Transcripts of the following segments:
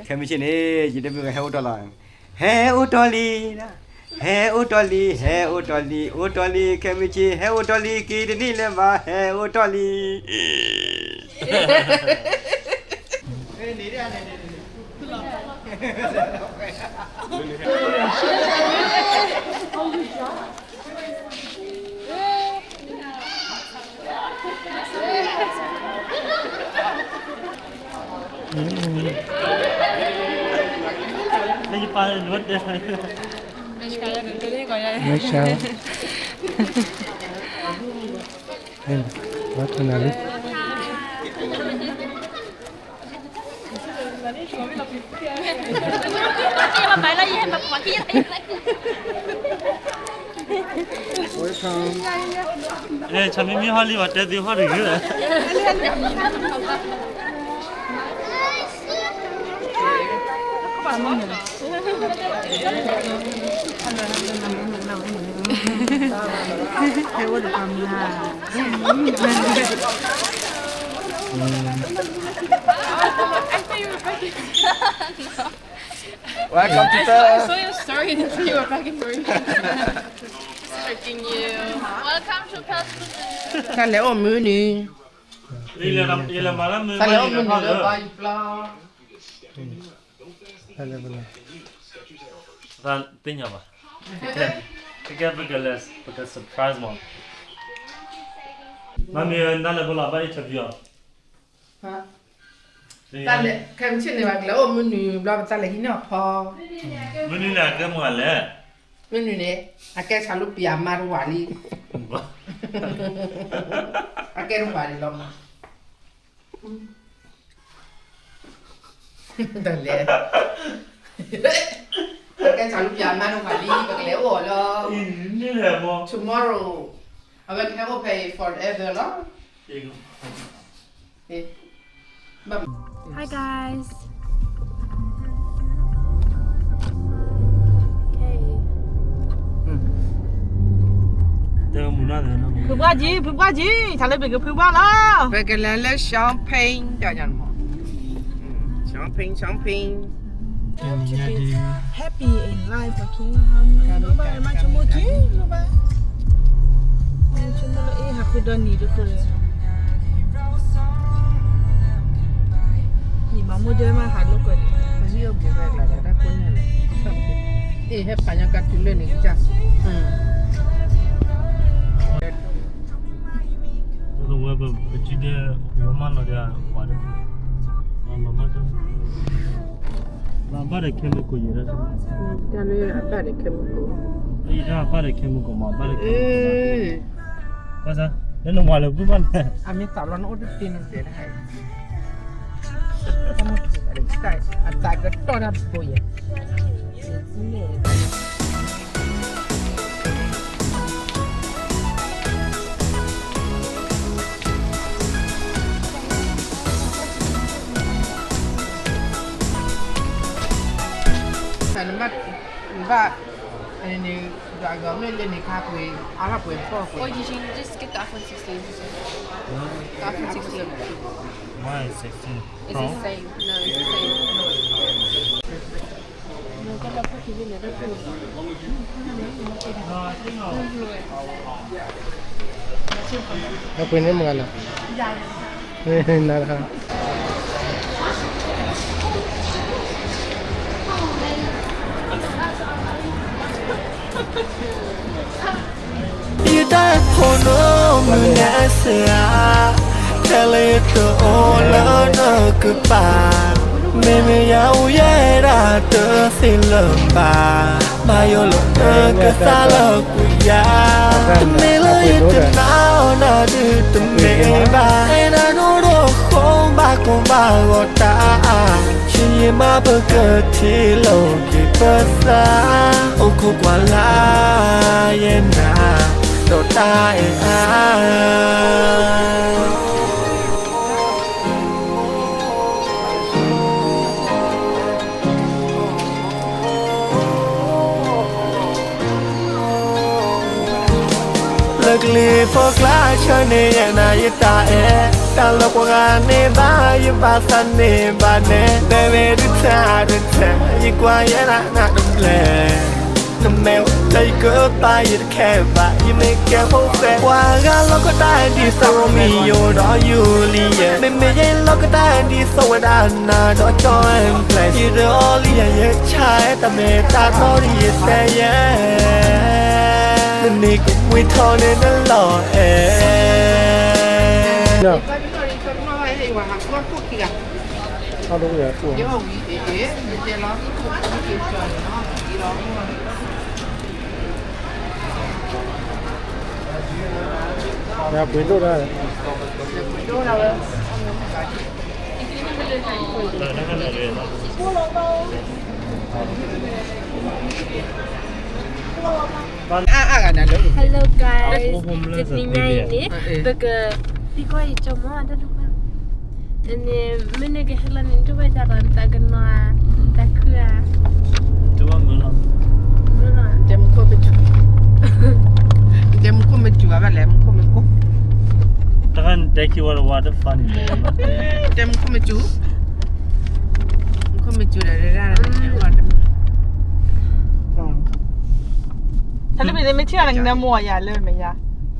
ခဲမုၢ်ဆ့ၣ်န့ၣ် ယတမုၢ်ဂၤဟဲအိၣ်တီၢ်လီၤ, ဟဲအိၣ်တီၢ်လံ, ဟဲအိၣ်တီၢ်လံ, ဟဲအိၣ်တီၢ်လံ, အိၣ်တီၢ်လံ, ခဲမုၢ်ဆ့ၣ် ဟဲအိၣ်တီၢ်လံ, က့ၤတန့ၢ်လၢၤဘၣ်, ဟဲအိၣ်တီၢ်လံ. Welcome. အဲ ဆၣ်မံမံဟီလံ ပှၤတဲသ့ဟီတဂ့ၤ. Welcome to I saw, I saw your story and I thought you were packing for me. Just tricking you. Welcome to Pastor. တၢ်လဲၤအိၣ်မုၢ်နံၤ, တၢ်လဲၤအိၣ်မုၢ်နံၤလၢဘါယွၤပျီ, တၢ်လဲၤဘၣ်လဲၤ, သ့ၣ်ညါဘၣ်, ကဲ ပကလဲၤ ပက surprise မး, မ့မ့ၢ်တၢ်လဲၤဘၣ်လီၤ ဘၣ် interview အီၤ. တၢ်လဲၤ ခဲမုၢ်ဆ့ၣ်န့ၣ် ပကလဲၤအိၣ်မုၢ်နံၤဘျီ ပတၢ်လဲၤဟံးန့ၢ်အီၤဖီ. မုၢ်နံၤန့ၣ် အကဲမုၢ်ဂၤလဲၣ်. မုၢ်နံၤန့ၣ် အကဲဆၣ်လူပျၢ်မါတဝာ်လံ, အကဲတဝာ်လံလီၤမး. တၢ်လဲၤ အကဲဆၣ်လူပျၢ်မါတဝာ်လံ ပကလဲၤအိၣ်လီၤ. Tomorrow အဝဲကဟဲအိၣ်ဖဲအံၤ forever လီၤ. Hi guys. Okay. ဖုဘၣ်ကံ, ဖုဘၣ်ကံ, ဆၣ်လၢပကဖုဘၣ်လီၤ. ပကလဲၤလၢ shopping တၢ်ညါမး, shopping shopping. Happy in life, okay? မ့ၢ်ဆိကမိၣ်က့ၤလီၤဘၣ်, မ့ၢ်ဆိကမိၣ်လၢအ့ၣ် ဟးဃုဒီနံၤတဃု နံၤမၤမိၢ်ဒဲမးဟးလိာ်ကွဲန့ၣ်, အံၤဟဲပာ်ညါကတုၤလၢန့ၣ်, ဝဲပကံဒဲး ဝဲမၤလီၤဒီး ပှၤဒီး လီၤမၤဒဲ, ဘၣ်ဒီးခဲမုၢ်ကိၣ်ယဲၢ်, တၢ်လၢအဘၣ်ဒီးခဲမုၢ်ကိၣ်, အံၤတၢ်ဘၣ်ဒီးခဲမုၢ်ကိၣ်မး ဘၣ်ဒီးခဲမုၢ်ကိၣ်, ဘၣ်ဆၣ် လၢနဝၤလၢၤဘုၣ်ဘၣ်န့ၣ်, အမ့ၢ်သးလီၤနအိၣ်တတ့န့ၣ်တဲ, အသးကတီၢ်တၢ်တကိးယဲၢ်. နဘၣ်, နဘၣ်, နဒွးဂီၤမ့ၢ်လၢန့ၣ်ခါပှ့ၤ, အါထီၣ်ပှ့ၤဖီၣ်ပှ့ၤ. Or you can just get the iPhone sixteen. The iPhone sixteen. Why is sixteen? It's the same. No, it's the same. အပှ့ၤန့ၣ်မ့ၢ်လီၤ, နၤတခါ. ယတၢ်ဖိနီၢ်မုၢ်နၤစှၤ, ထဲလၢယတအိၣ်လၢနကပၤ, မ့မ့ၢ်ယၤအိၣ်ယဲဒၣ်တသ့လၢၤဘၣ်, မၤယိလၢနကသးလၢကွံာ်ယၤ, တမ့ၢ်လၢယတနာ်အီၤနၤဒုးတမ့ၢ်ဘၣ်, အဲၣ်နၤဒိၣ်ဒိၣ်ဃိဘၣ်ကိၢ်ဘၣ်ဂီၤတၢ်အါ ဆံးယံာ်မးပကထံၣ်လိာ်က့ၤပသး, အိၣ်ခိးကွၢ်လၢ်ယဲနၤ, ဒီးတၢ်အဲၣ်အါ. လၢကလံၤဖိကျါဆၢန့ၣ် ယဲနၤယတၢ်အဲၣ်, တၢ်လၢပှၤဂၤန့ၣ်ဘၣ် ယဘၣ်သးန့ၢ်ဘၣ်နဲ, ဘဲဘဲဒုး တၢ်တထံၣ် ယကွၢ်ယဲဒၣ်နၤတဘျဲၣ်, နမ့ၢ်အိၣ်လၢယကပၤ ယတခဲဘၣ် ယမ့ၢ်ကဲဖိဃဲ, ကွၢ်ဂၤလီၤကတၢ်ဒ်သိး Romeo ဒီး Juliet, မ့မ့ၢ်ယဲလီၤကတၢ်ဒ်သိးဝဲဒၣ်နၤဒီး John and Blake, ယတအီလံယဲ ယဆါတၢ်မ့ၢ်တၢ်တီဒ်ယတဲယဲ, နမ့ၢ်ကမှံထီၣ်န့ၣ်နလီၤအဲၣ် ပှ့ၤဒိၣ်ဒၣ်, အါအါဂၤနၤလၢ Hello guys, တနံၤညါအံၤန့ၣ် ပက သံကွၢ်ယကၠီမီၢ်တၢ်တဖၣ် န့ၣ် မ့ၢ်နကဟဲလီၤန့ၣ် နတူၢ်ဘၣ်တၢ်လီၤ နတၢ်ကနၣ်ဧါ, နတၢ်ခုၣ်ဧါ, မုၢ်လီၤ, တဲမူခိၣ်မ့ၢ်စူၤ, တဲမူခိၣ်မ့ၢ်စူၤဘၣ်လဲၣ် မူခိၣ်မ့ၢ်ကိၢ်, တခါနတဲခံဝဲတဝါတဖၣ်န့ၣ်လဲၣ်, တဲမူခိၣ်မ့ၢ်စူၤ, မူခိၣ်မ့ၢ်စူၤဒီး တၢ်လၢပမ့ၢ်ထံၣ်အီၤန့ၣ် နမိၢ်အယၤလၢမဲာ်ယၤ,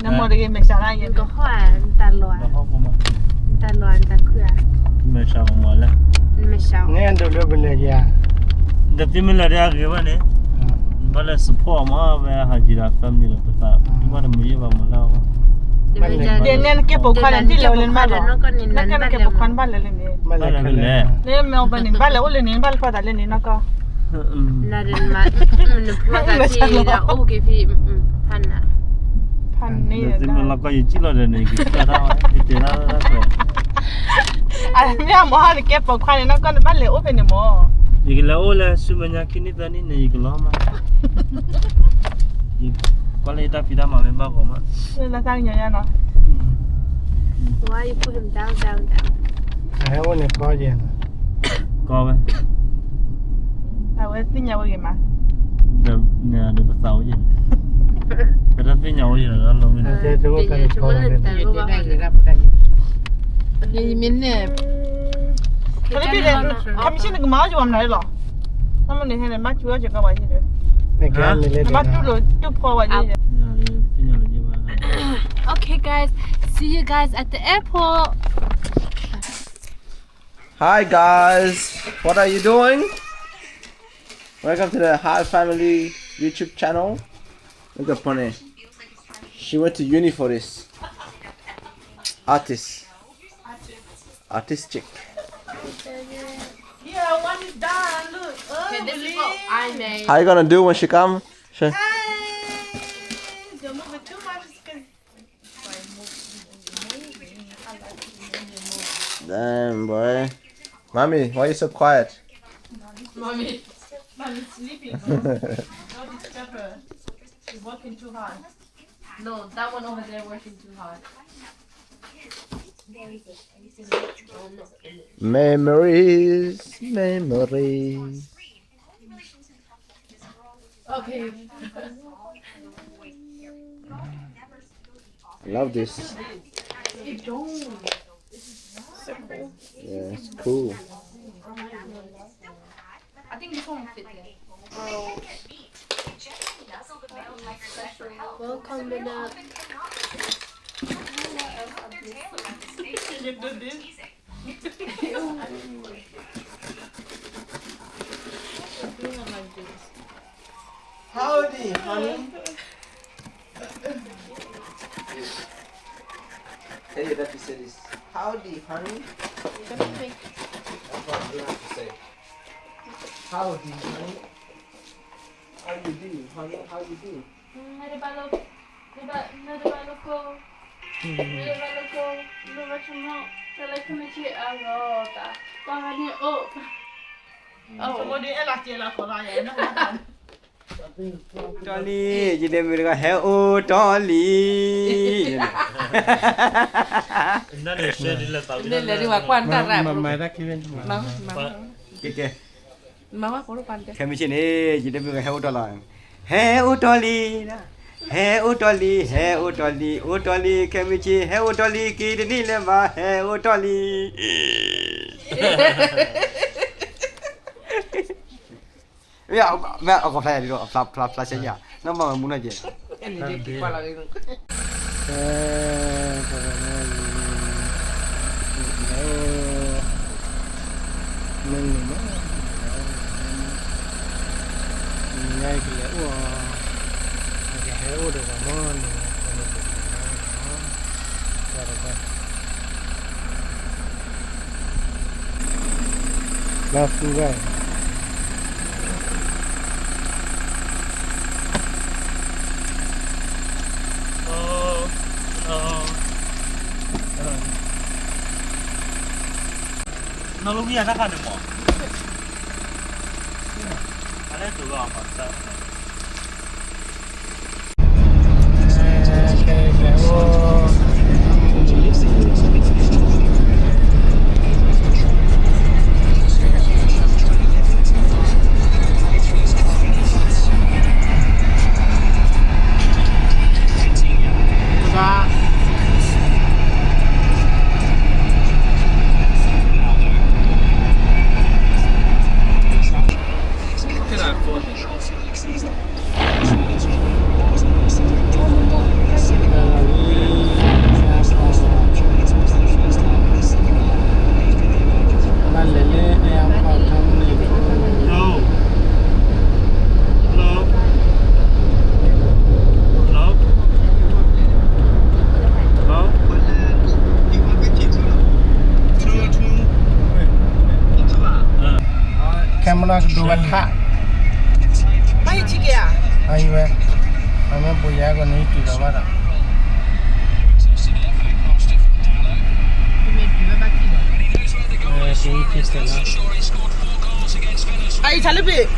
နမိၢ်တဂ့ၤမဲာ်စှၤဒၣ်ယဲ, နကဟီၣ်နတၢ်လီၤ, နတၢ်လီၤနတၢ်ခုၣ်ဧါ, မဲာ်စှၤမးလဲၣ်, မဲာ်စှၤ, နအဲၣ်ဒိးလၢပလဲၤယၤ, နတသ့မ့ၢ်လၢတၢ်အဂ့ၤဘၣ်န့ၣ်, ဘၣ်လဲၤ support မး ဝဲဟးက့ၤဒီး family လၢပသး ဒ်ဘၣ်တမုာ်ယဲၢ်ဘၣ်မးလၢ်, ဒ်န့ၣ်နကဲပိာ်ခွါန့ၣ် နထံၣ်လဲၤအိၣ်လၢနဘၣ်လဲၣ်, နကဲနကဲပိာ်ခွါနဘၣ်လဲၤလၢန့ၣ်, ဘၣ်လဲၤလၢလဲၣ်, နမ့ၢ်အိၣ်ဘၣ်န့ၣ် နဘၣ်လဲၤအိၣ်လၢန့ၣ် နဘၣ်လဲၤကွၢ်သးလၢန့ၣ်နီၢ်ကီၢ် နဒိးမၤနဖိသၣ်ခံဒီးအိၣ်က့ၤဖဲ ဖးန့ၣ်, ဖးန့ၣ်, သုမ့ၢ်လီၤကီၢ်ယကံၣ်လီၤဒီးန့ၣ် ယကစၢ်တၢ်ဝဲ ယတဲဒၣ်တၢ်ကွဲး, အမ့ၢ်အမ့ၢ်နကဲပိာ်ခွါန့ၣ် နီၢ်ကီၢ်နဘၣ်လဲၤအိၣ်ဖဲန့ၣ်မး, ယကလဲၤအိၣ်လၢဆူမဲာ်ညါခံနံၣ်သၢနံၣ်န့ၣ် ယကလီၤမး, ကွၢ်လၢယတၢ်ဖံးတၢ်မၤမ့ၢ်ဘၣ်ဂီၤမး, လၢတၢ်ကညီၤညါနီၤ, ဝါယဖိဟဲမတၤမတၤမတၤ, အဟဲအိၣ်န့ၣ်ကီယဲၢ်နီၤ, ကီဝဲ, အဝဲသ့ၣ်ညါဝဲဂ့ၤမး, ဒီးပသးအိၣ်ယဲၢ်န့ၣ်, ပတသ့ၣ်ညါအိၣ်ယဲၢ်နီၤ လီၤမ့ၢ်နီၤ, မ့ၢ်န့ၣ်, ခါမ့ၢ်ဆ့ၣ် နကမၤအီၣ်ယမၤနၤလီၤ, နမ့ၢ်န့ၣ်ဟဲန့ၣ် ဘၣ်ကၠူအီၣ်ကၠီကီဘၣ်ယဲၢ်ဒီး, ဘၣ်တူၢ်လိာ်တူၢ်ဖှီဘၣ်ယဲၢ်ဒီး, Okay guys, see you guys at the airport. Hi guys, what are you doing? Welcome to the Hi Family YouTube channel. Look at Pone. She went to uni for this. Artist. Artistic. Yeah, one is done. Look. Oh, okay, this is what I made. How you gonna do when she come? She... Hey, don't move it too much. It's 'cause Damn, boy. Mommy, why you so quiet? Mommy, mommy's sleeping. Don't disturb her. She's working too hard. No, that one over there working too hard. Memories, memories. Okay. I love this. Yeah, it's cool. I think this one will fit there. Welcome, Luna. Howdy, honey. Tell your dad to say this. Howdy, honey. That's what you have to say. Howdy, honey. How you do, honey? How you do? တီၢ်လံ, ယဒဲမုၣ်တဂၤ ဟဲအိၣ်တီၢ်လံ. ကဲ, ခဲမုၢ်ဆ့ၣ်န့ᣣ် ယဒဲမုၣ်တဂၤ ဟဲအိၣ်တီၢ်လီၤ. ဟဲအိၣ်တီၢ်လံ, ဟဲအိၣ်တီၢ်လံ, ဟဲအိၣ်တီၢ်လံ, အိၣ်တီၢ်လံ, ခဲမုၢ်ဆ့ၣ် ဟဲအိၣ်တီၢ်လံ, က့ၤတနံၣ်လၢၤဘၣ်, ဟဲအိၣ်တီၢ်လံ. မ့ၢ်အကီၢ်ဖျါယၤဒ်ဒီး ဖျါ ဖျါ ဖျါဆဲယၤ နီၢ်မၤဝဲမူနီၢ်ကဲ မ့ၢ်န့ၣ်မ့ၢ် ညါကလဲၤအိၣ်အီၤ ကဟဲအိၣ်ဒီးပှၤမီၢ်န့ၣ် ပှၤန့ၣ်ပှၤန့ၣ် လၢသူဂၤ နီၢ်လူမံယၤတၢ်ခါန့ၣ်မး အလဲၤတူၢ်လီၤမး camera ကဒိဝဲထး ဘၣ်ယထံက့ၤဧါ အံၤဝဲ အမ့ၢ်ပူၤယဲကီးန့ၣ် တုၤလီၤဘၣ်ဒီး အံၤ Charlie ဘ့ၣ်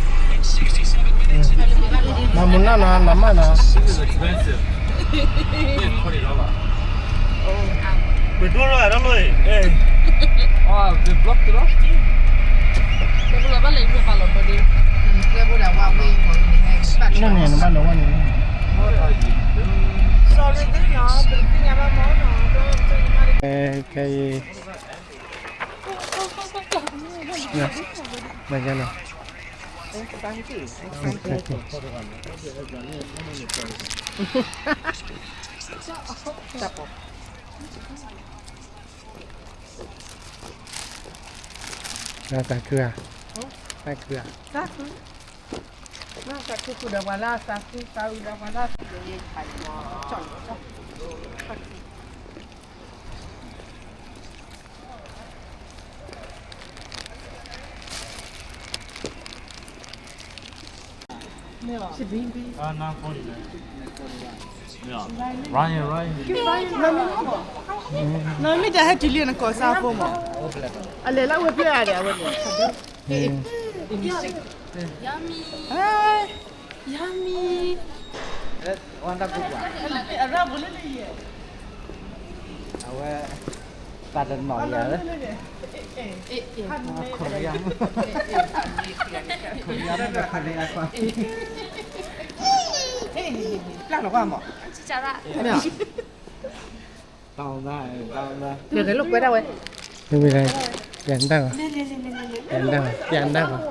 မၤမူနၢ်နီၤ နမၢ်နီၤ ပဒိၣ်ရၢ်တၢ်လီၢ်အံၤ ပဘျီၣ်တလီၢ် န့ၣ်န့ၣ် နဘၣ်လဲၤဝဲန့ၣ် sorry သ့ၣ်နီၤ ပတသ့ၣ်ညါဘၣ်မးနီၤ ခဲအံၤ မၤကနီၤ သးခုဧါ သးခုဧါ သးခု သးခုဒီးပှၤလၢသးခု သးအုးဒီးပှၤလၢ နမ့ၢ်တဟဲတုၤလံနကိးစါဖိမး အလဲၤလၢဝဲဖျၢၣ်အါဒီးအဝဲန့ၣ် Yummy. Yummy. အဝဲ တၢ်တနီၤယၤလၢ Korea, Korea, Korea ကွၢ် ပျၢ်လီၤကွၢ်မး တောင်းသား တောင်းသား ကဲကဲ လိာ်ကွဲဒၣ်ဝဲ မ့ၢ်မ့ၢ် ပြန်တၢ်ကွၢ် ပြန်တၢ်ကွၢ် ပြန်တၢ်ကွၢ်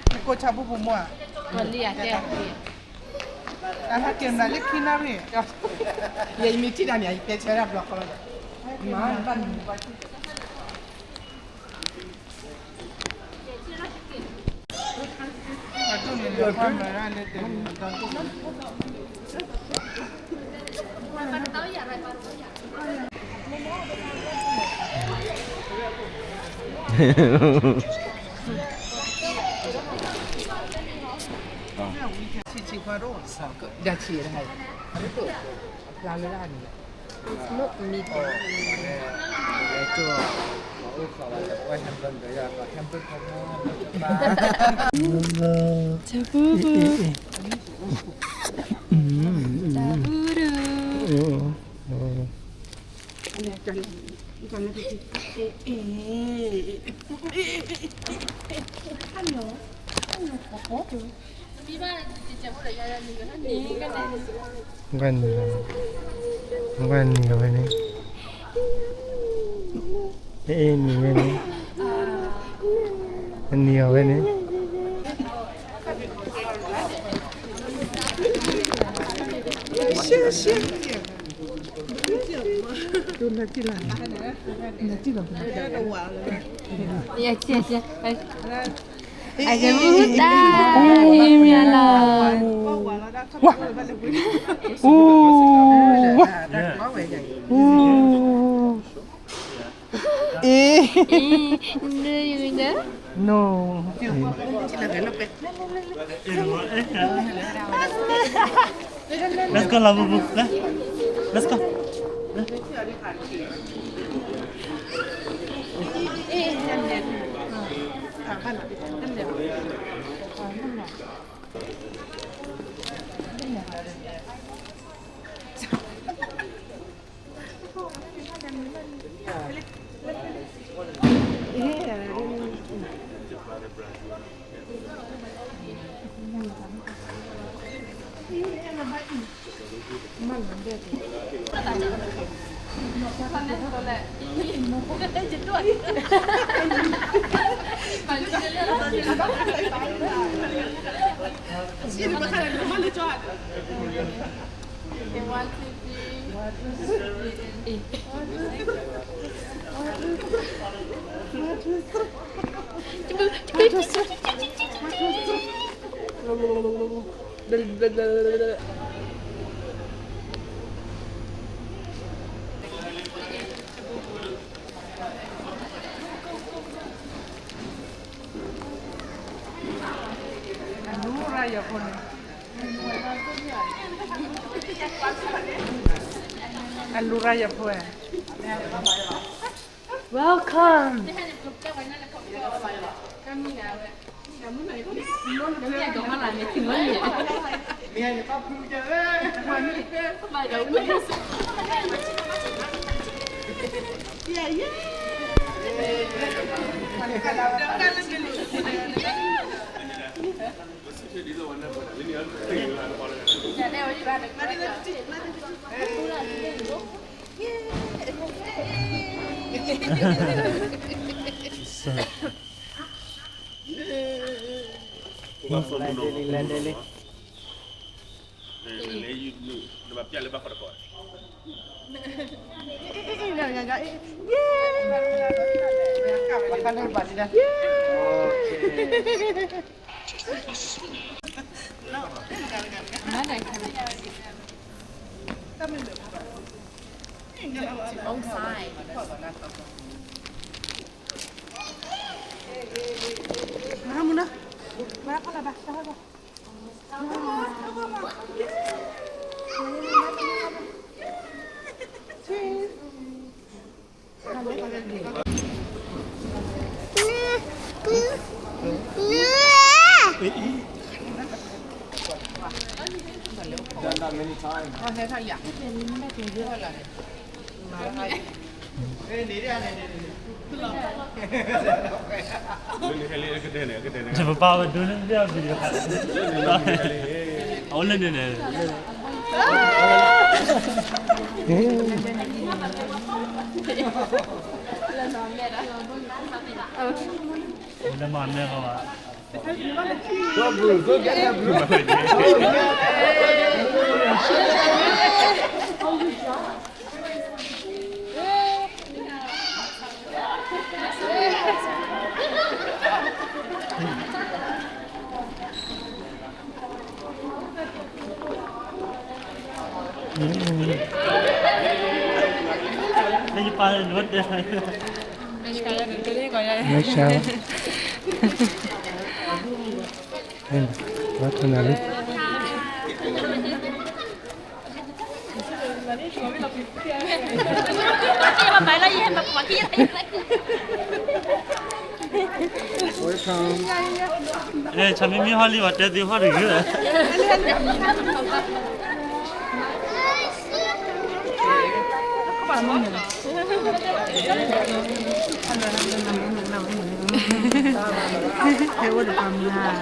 နကိးဆါဖိဖိမါ အဟဲက့ၤမနုၤလၢခံနၣ်ရံၣ် ယမ့ၢ်ထံၣ်တၢ်န့ၣ် ယတဲဆၢဒၣ်ဘျီဃီလီၤ မၤဘၣ်နုၤဘၣ်ထံၣ် ဆံးဆံးခွါဒိၣ် ဒါဆံးရဟါ အဖျါလၢဒၣ်န့ၣ် It's not me though. တၢ်ပူပူ တၢ်ပူပူ ကွၢ်နံၤလီၤ, ကွၢ်နံၤလီၤဝဲန့ၣ်, အ့ၣ် နံၤဝဲန့ၣ်, နံၤလီၤဝဲန့ၣ်. အကမူတၢ်အံၤမ့ၢ်လီၤ. ဝါ, အူ, ဝါ, အူ, အ့, အ့, န, န, န, Let's go, love, boo, boo. Let's, let's go. Welcome. Done that many times. Papa, we're doing this video. Only in there. Only my man. Go, bro. Go get that, bro. Welcome. အဲ ဆၣ်မံမံဟီလံ ပှၤတဲသ့ဟီတဂ့ၤ. ပှၤမၤန့ၣ်လီၤ. ဟဲအိၣ်ဒီးပှၤမုၢ်ဟါ.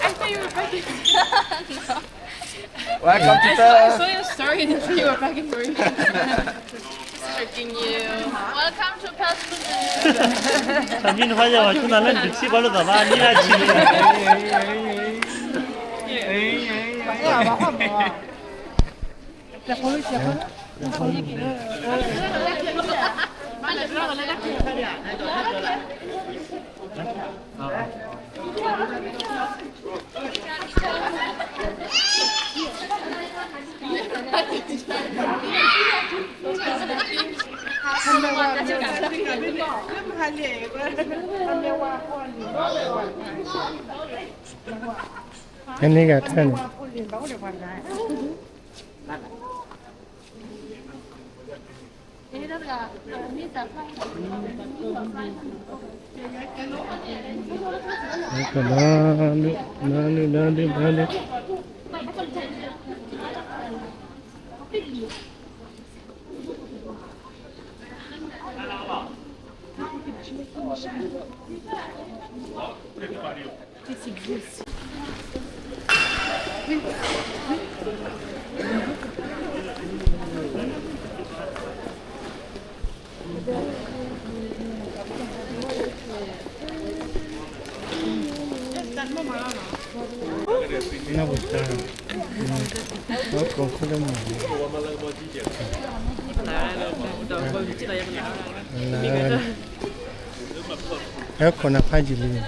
I thought you were packing. Welcome to Paris. I saw your story and I thought you were packing for me. Just tricking you. Welcome to Paris. တမ့ၢ်နဖးယၤဝဲ ဆိနၤလၢနတထံၣ်ဘၣ်လိာ်သးဘၣ် နံၣ်လၢဆံလံ. Any guy turn. Aircon နဖးယံာ်လံ.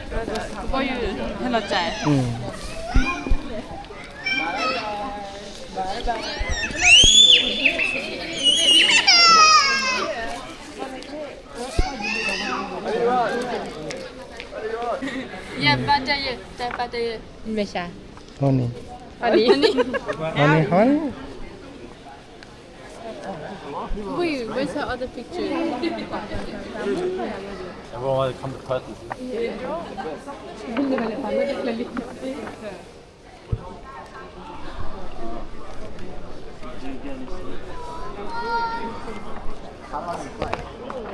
Honey, honey, honey. Wait, where's her other picture? Everyone want to come to party.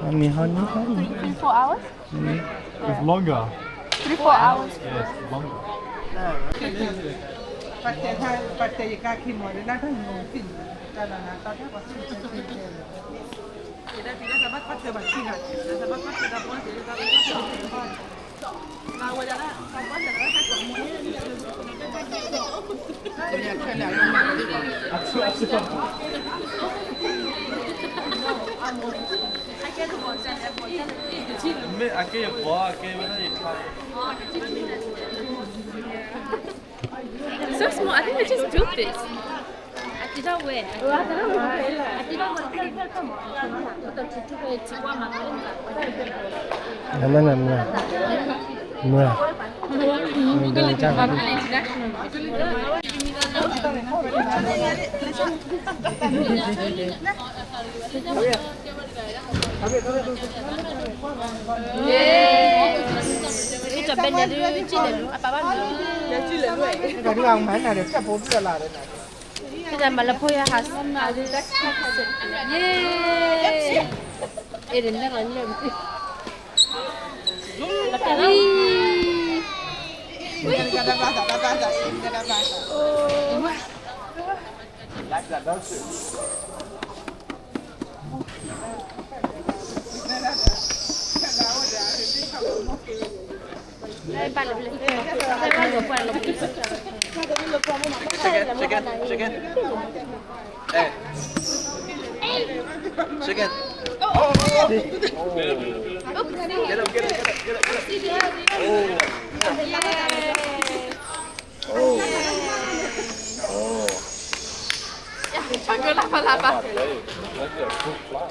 Honey, honey, honey. Three, four hours? It's longer. Three, four hours. Yes, longer. So small. I think I just built this. I did not wear. I did not wear. I did not wear. အမနမန မွဲ မွဲ Yay! Ita bende du chile lu apa ba. Ita malapoya has. Yay! Ede nera nera. Chicken, chicken, chicken. Hey. Chicken. Oh, oh, oh. Get up, get up, get up, get up, get up. Oh. Oh. Oh. Chocolate lava lava. That's a fruit fly.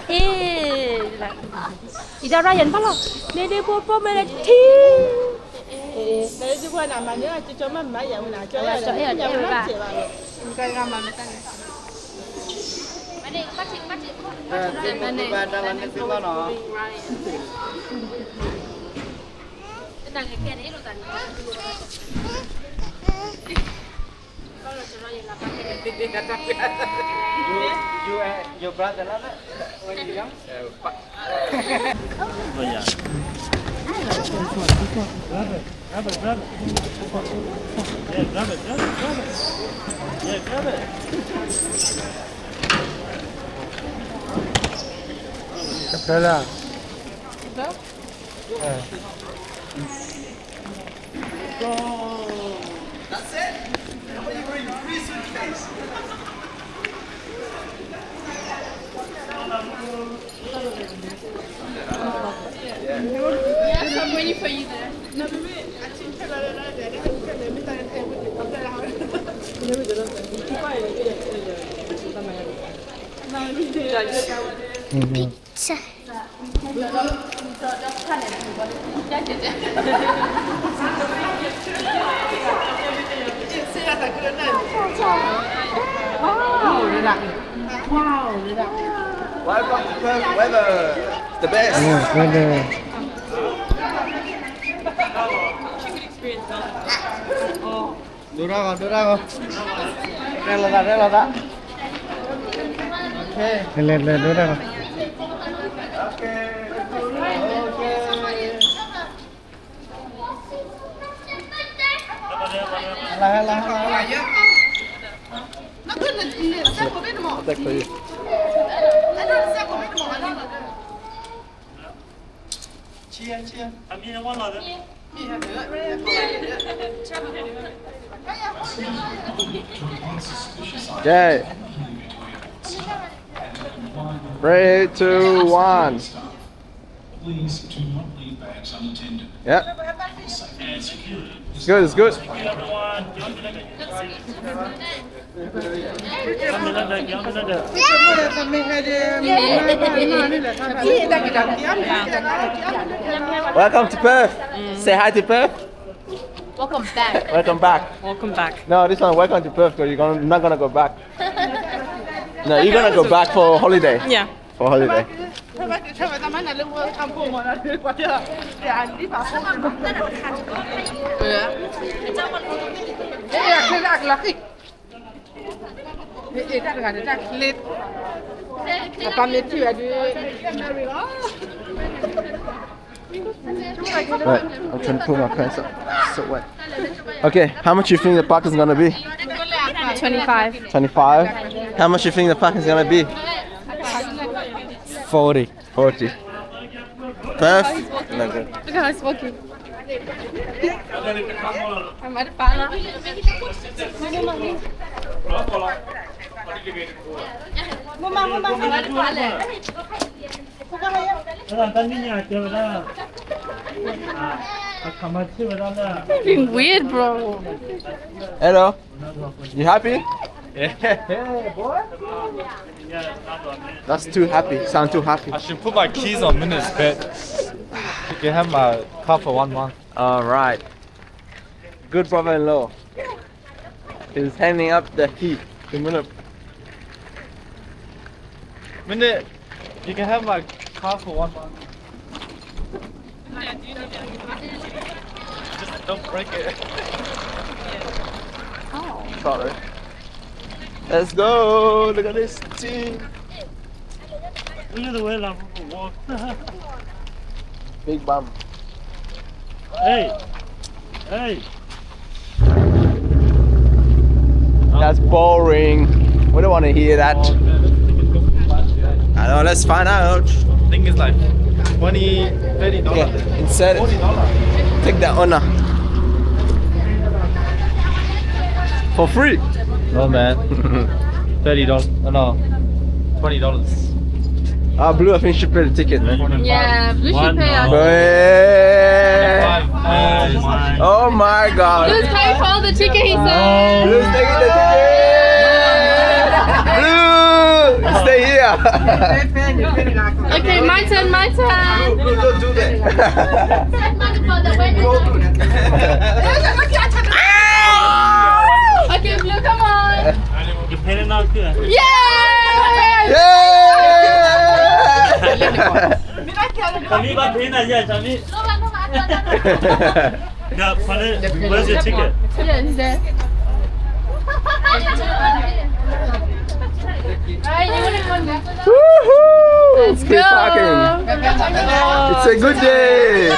Ê, ida Ryan balo. Nê dê bô bô mê lê thi. Nê dê bô nà mà nhớ là cho cho má má vậy nè, cho cho ê ê ba. Cái gà mà mê ta nè. သ့ၣ်မုၢ်သ့ၣ်ဘၣ်တၢ်လီၤန့ၣ်သ့ၣ်လီၤနီၤ. You, you and your brother, lah, lah, when you young? Oh, yeah. Grab it, grab it, grab it. Yeah, grab it, grab it, grab it. Yeah, grab it. Capella. That's it? How are you bring three suitcase? Yes, I'm waiting for you there. Mm-hmm. Wow. Wow. Welcome to Perth weather. The best. Yeah, weather. Dura ko, dura ko. Rela da, rela da. Okay. Rela da, dura ko. Okay. Okay. Hala, hala, hala, hala. Cheer, cheer. Okay. Three, two, one. Please do not leave bags unattended. Yeah. It's good, it's good. Welcome to Perth. Say hi to Perth. Welcome back. Welcome back. Welcome back. No, this one, welcome to Perth, 'cause you're gonna, not gonna go back. No, you're gonna go back for holiday. Yeah. For holiday. Right, I'm trying to pull my pants up. So wet. Okay, how much you think the park is gonna be? Twenty-five. Twenty-five? How much you think the park is gonna be? Forty. Forty. Perth? Look at how he's walking. Look at how he's walking. I'm at the park. Mama, mama, mama. Being weird, bro. Hello. You happy? Yeah, boy. That's too happy. Sound too happy. I should put my keys on Minut's bed. You can have my car for one month. All right. Good brother-in-law. He's handing up the key to Minut. Minute, you can have my car for one month. Just don't break it. Oh. Sorry. Let's go. Look at this team. Look at the way Lambo walk. Big bum. Hey. Hey. That's boring. We don't want to hear that. I know, let's find out. I think it's like twenty, thirty dollars. Yeah, instead, take that honor. For free. No, man. Thirty dollars. Oh, no. Twenty dollars. Ah, Blue, I think you should pay the ticket. Yeah, Blue should pay us. Hey. Oh my God. Blue's paying for all the ticket, he said. Blue's taking the ticket. Blue, stay here. Okay, my turn, my turn. Blue, Blue, don't do that. Don't do that. Okay, Blue, come on. Yay! Yay! Tommy, bye, Pina, yeah, Tommy. Yeah, Pina, where's your ticket? Yeah, it's there. Woohoo! Let's go. It's a good day.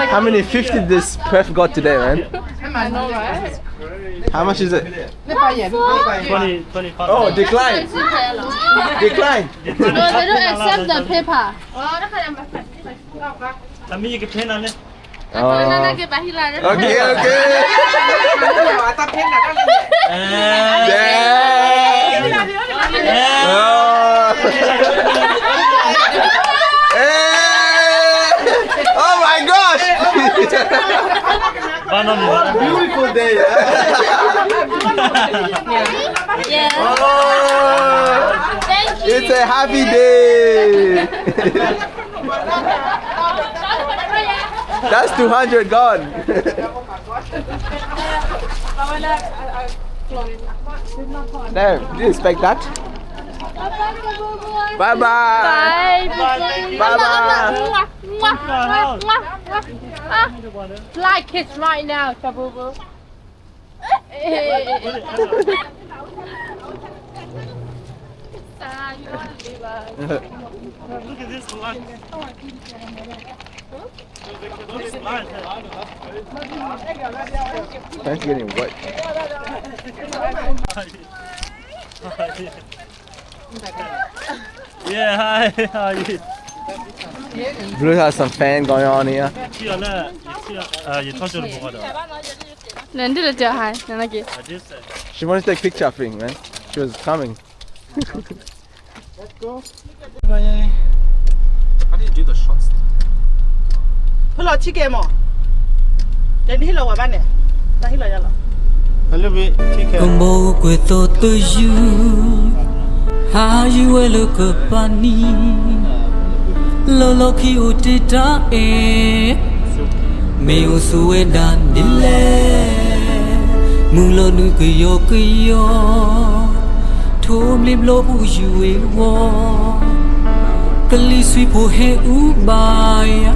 How many fifty this Perth got today, man? I know, right? How much is it? Twenty, twenty-five. Oh, decline. Decline. No, they don't accept the paper. Tommy, you can pay now. Oh. Okay, okay. Damn. Oh. Eh. Oh my gosh. Beautiful day. Yeah. Oh. Thank you. It's a happy day. That's two hundred gone. Damn, didn't expect that. Bye bye. Bye. Bye bye. Mwah, mwah, mwah, mwah. Ah, fly kiss right now, Shabubu. Look at this one. This one. Pants getting wet. Yeah, hi, how are you? Blue has some fan going on here. နဒုးလၢတၢ်ဟါ နနက့ She wants to take picture of him, man. She was coming. Let's go. How do you do the shots? ဖဲလီၤ ticket မး, တဲနဟ့ၣ်လီၤဝဲဘၣ်န့ၣ်, တၢ်ဟ့ၣ်လီၤယၤလီၤ. ကမိၢ်ကွဲးသိးတယုၢ်, ဟးယုၢ်ဝဲလၢကပၤနံၤ, လီၤလီၤခံအိၣ်တ့ၢ်တၢ်အဲၣ်, မ့ၢ်အိၣ်ဆိးဝဲဒၣ်ဒ်လဲၣ်, မုၢ်လီၤနုာ်ကယီကယီ, ထိးဘျ့ဘျီပူၤယုၢ်ဝ့ၤဝီၤ, ကလံၤဆံးဖိဟဲအူဘၣ်ယၤ,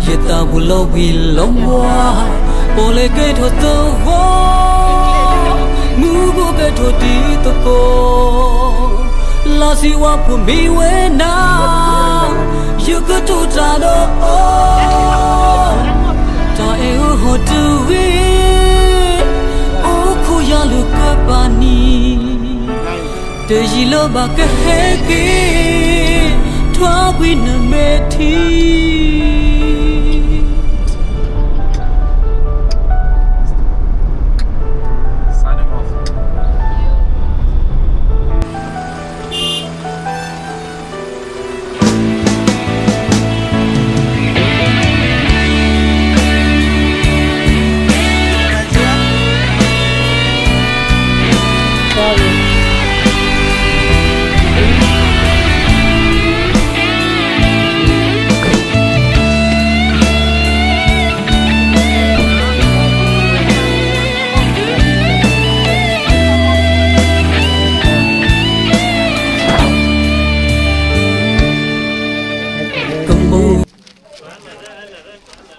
ယသးပူၤလီၤဘှံးလီၤဘှါ, ပီၣ်လဲၣ်ကဲထီၣ်သဝီ, မူခိၣ်ကဲထီၣ်တံၤသကိး, လါစံးဝါဖိမ့ၢ်ဝဲနၤ, ယကတိၤတၢ်ဒီးအီၤ, တၢ်အဲၣ်အၢဟီၣ်တဂ့ၤ, အိၣ်ခိးယၤလၢကပၤနံၤ, တယံာ်လၢၤဘၣ်ကဟဲက့ၤ, ထွါကွံာ်နမဲာ်ထံ Signing off.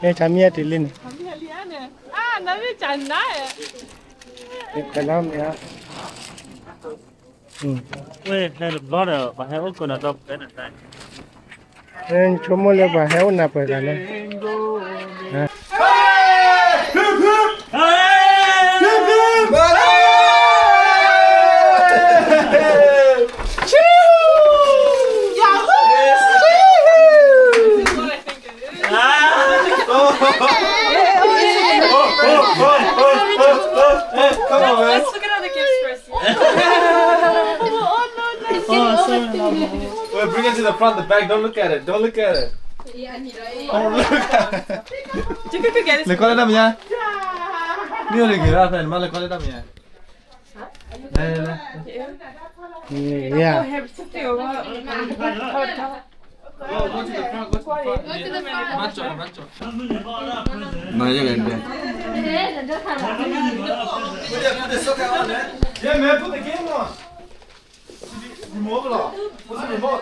Ê, Thami ati lin. Ê, kalam ya. Ê, hê lụp lót rồi, bà hê ốc cô nào tao bé nè. Ê, chua mô lê bà hê ốc nạp rồi cả lê. Hả? Come on, man. Let's look at all the gifts first. Oh, sorry. Wait, bring it to the front, the back. Don't look at it. Don't look at it. Don't look at it. Let call it up, yeah. You only get up and let call it up, yeah. Yeah. Go, go to the front, go to the front. Go to the front. Macho, macho. Put the, put the soccer on, eh? Yeah, man, put the game on. Remote, put the remote.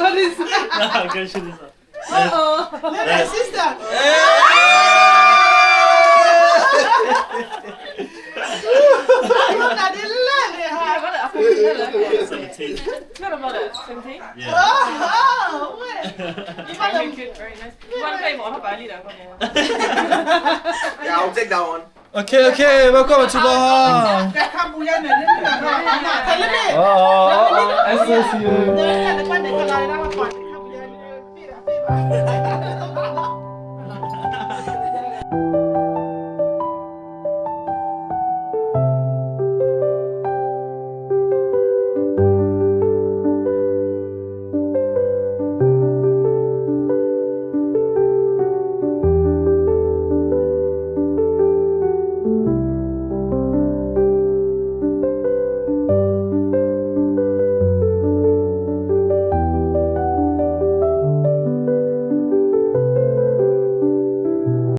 What is that? Congratulations. Uh-oh. Sister. Seventeen. Seventeen? Yeah. Oh, oh, wait. Very cute, very nice. You want to play more? How about I leave that one? Yeah, I'll take that one. Okay, okay, welcome to the hall. Oh, oh, oh, S S U.